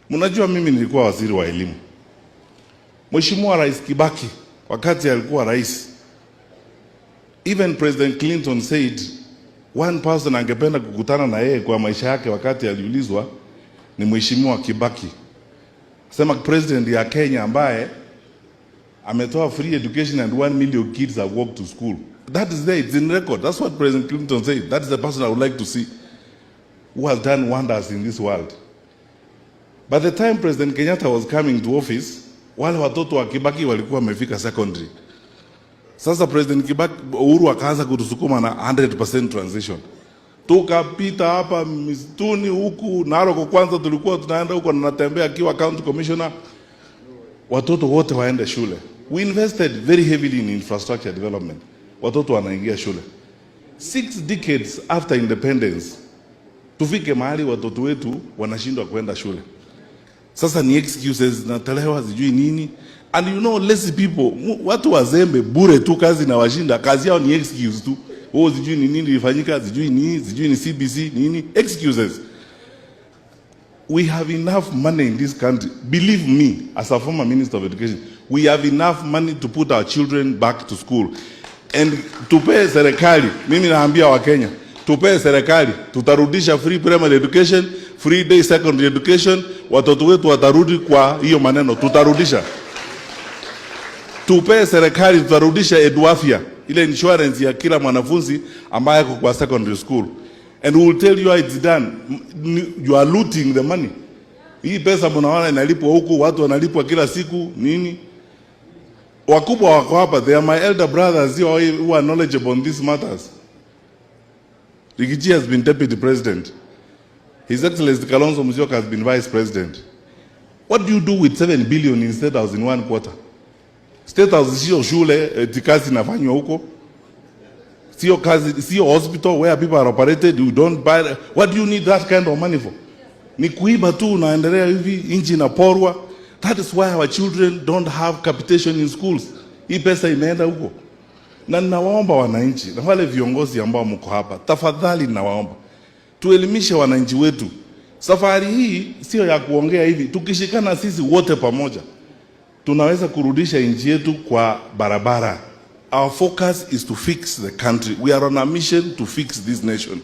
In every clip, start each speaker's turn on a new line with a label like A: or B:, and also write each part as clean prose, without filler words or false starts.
A: Mnajua mimi nilikuwa waziri wa elimu. Mheshimiwa Rais Kibaki wakati alikuwa rais, even President Clinton said one person angependa kukutana na yeye kwa maisha yake wakati aliulizwa ni Mheshimiwa Kibaki. Sema president ya Kenya ambaye ametoa free education and 1 million kids have walked to school. That is there, it's in record. That's what President Clinton said. That is the person I would like to see who has done wonders in this world. By the time President Kenyatta was coming to office, wale watoto wa Kibaki walikuwa wamefika secondary. Sasa President Kibaki, Uhuru akaanza kutusukuma na 100% transition. Tukapita hapa misituni huku Narok, kwanza tulikuwa tunaenda huko na natembea akiwa county commissioner, watoto wote waende shule. We invested very heavily in infrastructure development. Watoto wanaingia shule. 6 decades after independence, tufike mahali watoto wetu wanashindwa kwenda shule. Sasa ni excuses zinatolewa sijui nini. And you know lazy people, watu wazembe bure tu, kazi na washinda, kazi yao ni excuse tu. Oh, sijui ni nini ilifanyika, sijui nini, sijui ni CBC nini, excuses. We have enough money in this country. Believe me, as a former minister of education, we have enough money to put our children back to school. And tupee serikali, mimi naambia Wakenya, tupee serikali, tutarudisha free primary education, free day secondary education, watoto wetu watarudi kwa hiyo maneno, tutarudisha. Tupee serikali, tutarudisha Eduafya, ile insurance ya kila mwanafunzi ambaye ako kwa secondary school. And we will tell you how it's done. You are looting the money. Hii pesa mnaona inalipwa huku, watu wanalipwa kila siku nini? Wakubwa wako hapa, they are my elder brothers who are knowledgeable on these matters. Riggy G has been deputy president. His Excellency Kalonzo Musyoka has been vice president. What do you do with 7 billion in State House in one quarter? State House sio shule eti kazi inafanywa huko. Sio kazi, sio hospital where people are operated, you don't buy. What do you need that kind of money for? Ni kuiba tu, unaendelea hivi, nchi inaporwa. That is why our children don't have capitation in schools. Hii pesa imeenda huko. Na ninawaomba wananchi na wale viongozi ambao mko hapa, tafadhali ninawaomba tuelimishe wananchi wetu. Safari hii sio ya kuongea hivi, tukishikana sisi wote pamoja tunaweza kurudisha nchi yetu kwa barabara. Our focus is to fix the country. We are on a mission to fix this nation.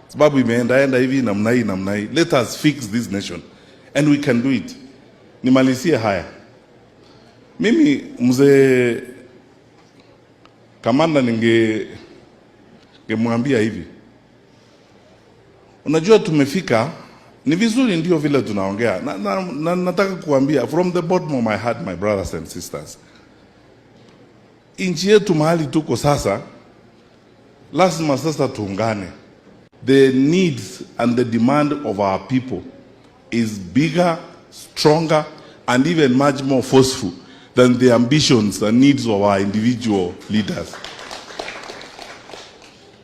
A: Sababu imeendaenda hivi namna hii namna hii. Let us fix this nation and we can do it. Nimalizie haya. Mimi, mzee Kamanda, ningemwambia hivi, unajua tumefika, ni vizuri ndio vile tunaongea na nataka kuambia from the bottom of my heart, my brothers and sisters, nchi yetu mahali tuko sasa, lazima sasa tuungane. The needs and the demand of our people is bigger, stronger and even much more forceful than the ambitions and needs of our individual leaders.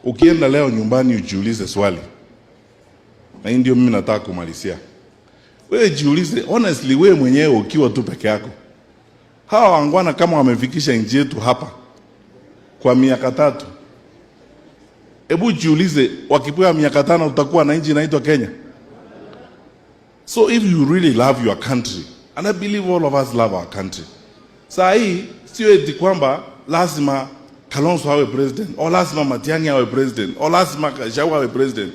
A: Ukienda leo nyumbani ujiulize swali, na hii ndio mimi nataka kumalizia. Wewe jiulize honestly, wewe mwenyewe ukiwa tu peke yako, hawa waungwana kama wamefikisha nchi yetu hapa kwa miaka 3, hebu jiulize, wakipewa miaka 5 tutakuwa na nchi inaitwa Kenya? So if you really love your country, and I believe all of us love our country, saa hii sio eti kwamba lazima Kalonzo awe president or lazima Matiang'i awe president or lazima Gachagua awe president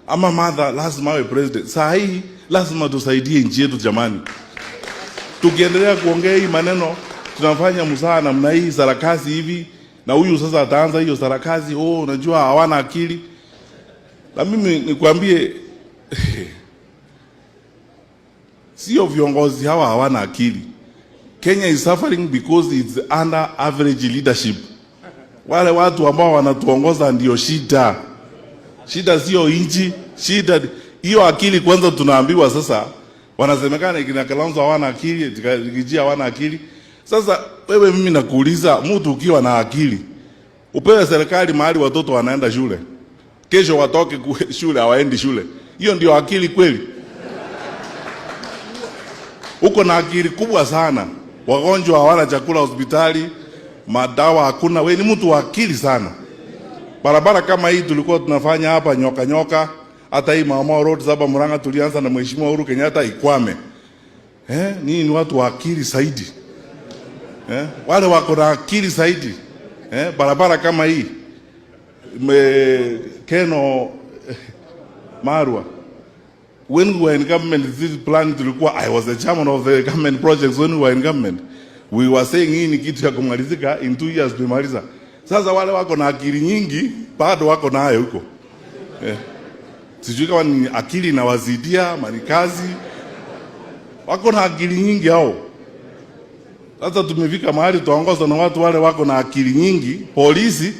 A: ama Martha lazima awe president. Saa hii lazima tusaidie nchi yetu jamani. Tukiendelea kuongea hii maneno tunafanya mzaha namna hii, sarakasi hivi, na huyu sasa ataanza hiyo sarakasi, oh, unajua hawana akili. Na mimi nikwambie sio viongozi hawa hawana akili. Kenya is suffering because it's under average leadership. Wale watu ambao wanatuongoza ndio shida. Shida sio nchi, shida hiyo akili kwanza. Tunaambiwa sasa, wanasemekana kina Kalonzo hawana akili, Riggy G hawana akili. Sasa wewe, mimi nakuuliza, mtu ukiwa na akili upewe serikali mahali watoto wanaenda shule, kesho watoke shule hawaendi shule, hiyo ndio akili kweli? Uko na akili kubwa sana, wagonjwa hawana chakula hospitali, madawa hakuna. We ni mtu wa akili sana. Barabara kama hii tulikuwa tunafanya hapa nyoka nyoka, hata hii Mau Mau Road saba Murang'a tulianza na Mheshimiwa Uhuru Kenyatta ikwame. Eh, ninyi ni watu wa akili zaidi. Eh, wale wako na akili zaidi. Eh, barabara kama hii Kenol Marua, when we were in government, this plan tulikuwa, I was the chairman of the government projects when we were in government. We were saying hii ni kitu ya kumalizika in 2 years tumemaliza. Sasa wale wako na akili nyingi bado wako nayo huko. Eh. Sijui kama ni akili inawazidia ama ni kazi. Wako na akili nyingi hao. Sasa tumefika mahali tuongozwa na watu wale wako na akili nyingi, polisi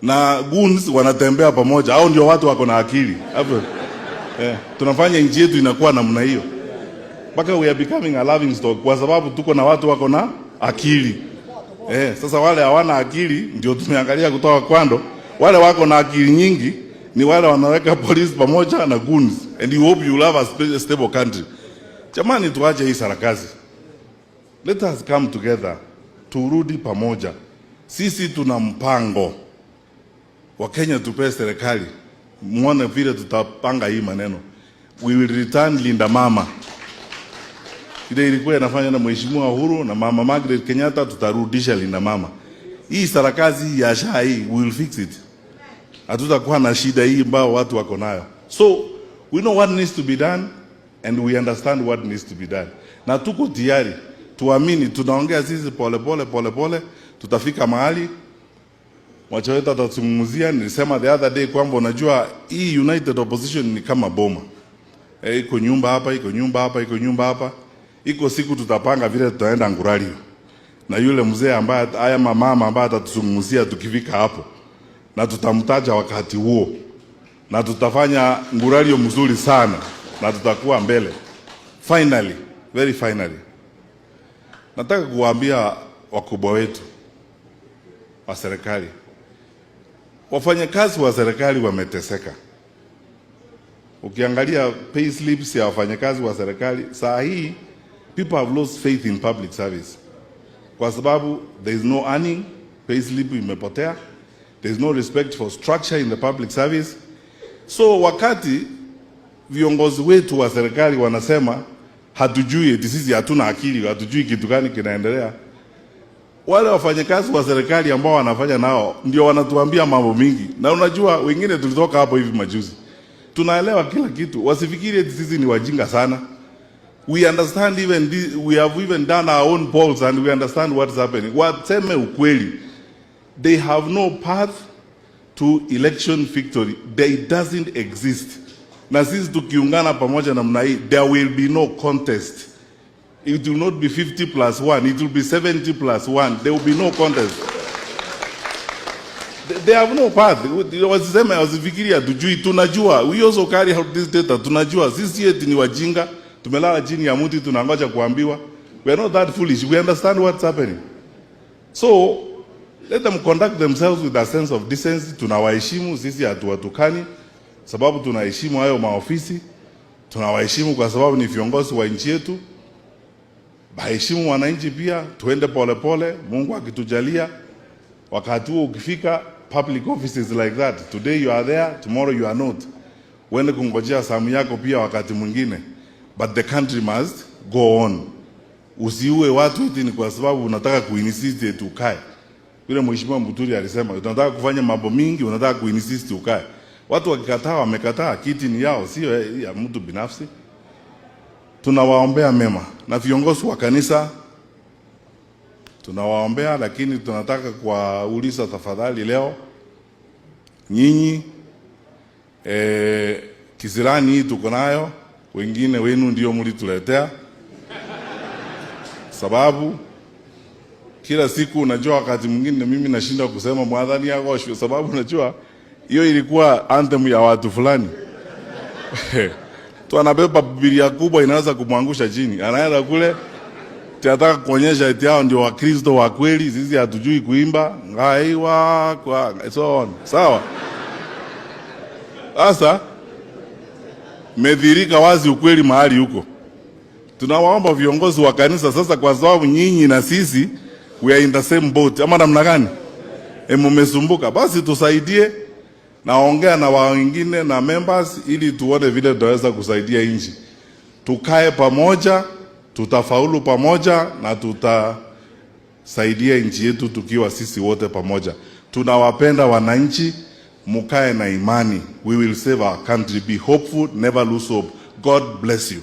A: na goons wanatembea pamoja. Hao ndio watu wako na akili. Hapo. Eh, tunafanya nchi yetu inakuwa namna hiyo. Mpaka we are becoming a laughing stock kwa sababu tuko na watu wako na akili. Eh, sasa wale hawana akili ndio tumeangalia kutoka kando. Wale wako na akili nyingi ni wale wanaweka polisi pamoja na goons, and you hope you will have a stable country. Jamani, tuache hii sarakasi. Let us come together. Turudi pamoja. Sisi tuna mpango. Wakenya, tupee serikali. Muone vile tutapanga hii maneno. We will return Linda Mama. Ile ilikuwa inafanya na Mheshimiwa Uhuru na Mama Margaret Kenyatta, tutarudisha Linda Mama. Hii sarakasi ya SHA hii, we will fix it. Hatutakuwa na shida hii ambayo watu wako nayo. So we know what needs to be done and we understand what needs to be done. Na tuko tayari, tuamini, tunaongea sisi pole pole pole pole, tutafika mahali mwacha wetu atazungumzia. Nilisema the other day kwamba unajua hii united opposition ni kama boma. E, iko nyumba hapa, iko nyumba hapa, iko nyumba hapa. Iko siku tutapanga vile tutaenda Nguralio na yule mzee ambaye haya mama ambaye atatuzungumzia tukifika hapo, na tutamtaja wakati huo, na tutafanya Nguralio mzuri sana na tutakuwa mbele. Finally, very finally, nataka kuwaambia wakubwa wetu wa serikali, wafanyakazi wa serikali wameteseka. Ukiangalia pay slips ya wafanyakazi wa serikali saa hii, people have lost faith in public service kwa sababu there is no earning, pay slip imepotea, there is no respect for structure in the public service. So wakati viongozi wetu wa serikali wanasema hatujui, eti sisi hatuna akili, hatujui kitu gani kinaendelea, wale wafanyakazi wa serikali ambao wanafanya nao ndio wanatuambia mambo mingi, na unajua wengine tulitoka hapo hivi majuzi, tunaelewa kila kitu. Wasifikiri eti sisi ni wajinga sana. We understand even this, we have even done our own polls and we understand what's happening. Waseme ukweli, they have no path to election victory. They doesn't exist. Na sisi tukiungana pamoja namna hii, there will be no contest. It will not be 50 plus 1, it will be 70 plus 1. There will be no contest. They have no path. Wasiseme, wasifikiri hatujui, tunajua. We also carry out this data, tunajua. Sisi eti ni wajinga, tumelala chini ya mti tunangoja kuambiwa. We are not that foolish. We understand what's happening. So let them conduct themselves with a sense of decency. Tunawaheshimu sisi, hatuwatukani sababu tunaheshimu hayo maofisi, tunawaheshimu kwa sababu ni viongozi wa nchi yetu. Baheshimu wananchi pia, tuende polepole. Mungu akitujalia, wakati huo ukifika, public offices like that, today you are there, tomorrow you are not. Uende kungojea zamu yako pia wakati mwingine, but the country must go on. Usiue watu eti ni kwa sababu unataka kuinsist eti ukae. Vile Mheshimiwa Muturi alisema, unataka kufanya mambo mingi, unataka kuinsist ukae. Watu wakikataa, wamekataa, kiti ni yao, sio ya mtu binafsi. Tunawaombea mema na viongozi wa kanisa tunawaombea, lakini tunataka kuwauliza tafadhali, leo nyinyi kisirani hii tuko nayo, wengine wenu ndio mlituletea, sababu kila siku unajua, wakati mwingine mimi nashinda kusema Mwathani agocwo, sababu unajua hiyo ilikuwa anthem ya watu fulani tu anabeba Biblia kubwa inaweza kumwangusha chini, anaenda kule tunataka kuonyesha eti hao ndio Wakristo wa kweli, sisi hatujui kuimba ngaiwa kwa so on. Sawa. Sasa medhirika wazi ukweli mahali huko. Tunawaomba viongozi wa kanisa sasa, kwa sababu nyinyi na sisi we are in the same boat, ama namna gani? E, mumesumbuka, basi tusaidie. Naongea na wengine na members ili tuone vile tutaweza kusaidia nchi. Tukae pamoja. Tutafaulu pamoja na tutasaidia nchi yetu tukiwa sisi wote pamoja. Tunawapenda wananchi, mukae na imani. We will save our country. Be hopeful, never lose hope. God bless you.